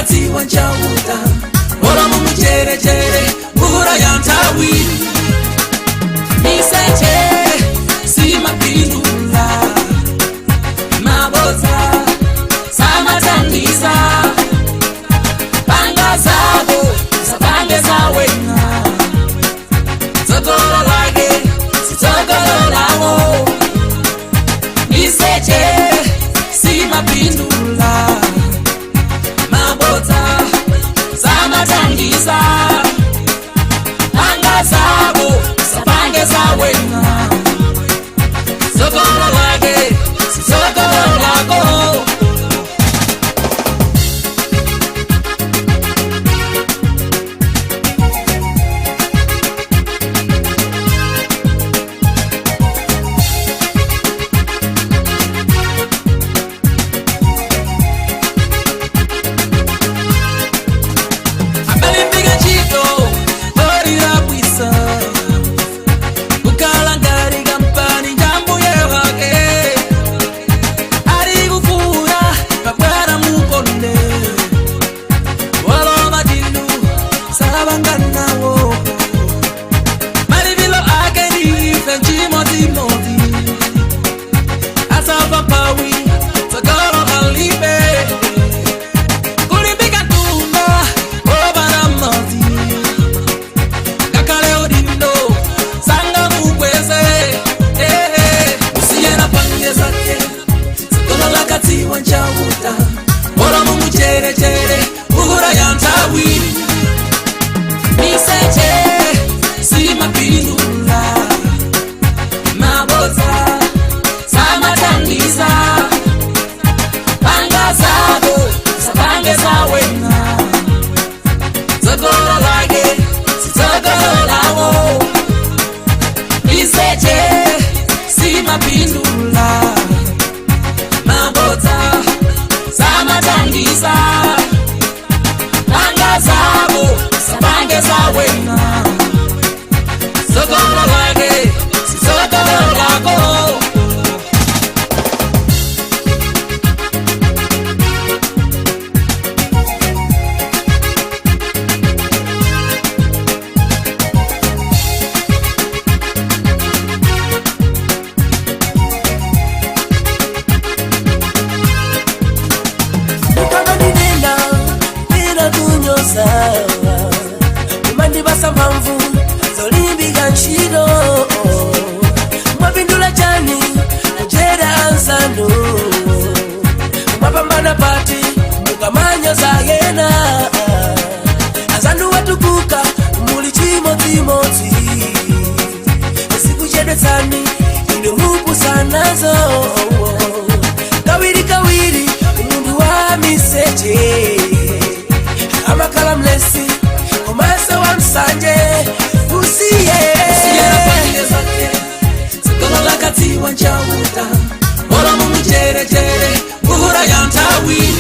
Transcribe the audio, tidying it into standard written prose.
lakadziwa nchauta ora mumucherechere mvura yantawi miseche simapindula mabodza samatangisa panga zako sapange zawena tsogolo lake sitsogolo lawo miseche simapindula mabodza samatangisa panga zako sapange zawena tsogolo lake sitsogolo lako. Amalimbika ntchito olilabwisa kukhala ngati kampani njambuye wake ali kufuna mabwana mukonde waloma dinu sabanganawo malipilo ake ndife nchimodzimodzi asafa pawi tsogolo alibe kulimbika ntunda obana madzi ngakhale udindo sanga mukweze usiyena pange zake tsogolo lakadziwa nchauta ora mumucherechere mvura ya nthawi miseche simapindula mabodza samatangisa panga zako sapange zawena tsogolo lake sitsogolo lawo miseche simapindula mabodza samatangisa panga zako sapange zawena tsogolo lake sitsogolo lako. Ukamandinena bila kunyoza, umandibasa mphamvu zolimbika ntchito. Mwapindula chani kuchera anzanu, mwapambana pati mukamanyoza yena. Azanu watukuka muli chimodzimodzi, sikuchedwetsani ine mupusanazo. Kawiri kawiri umuntu wa miseche amakhala mlesi komanso wa msanje usiye. Usiyena pange zake tsogolo lakadziwa nchauta ora mumucherechere mvura ya nthawi.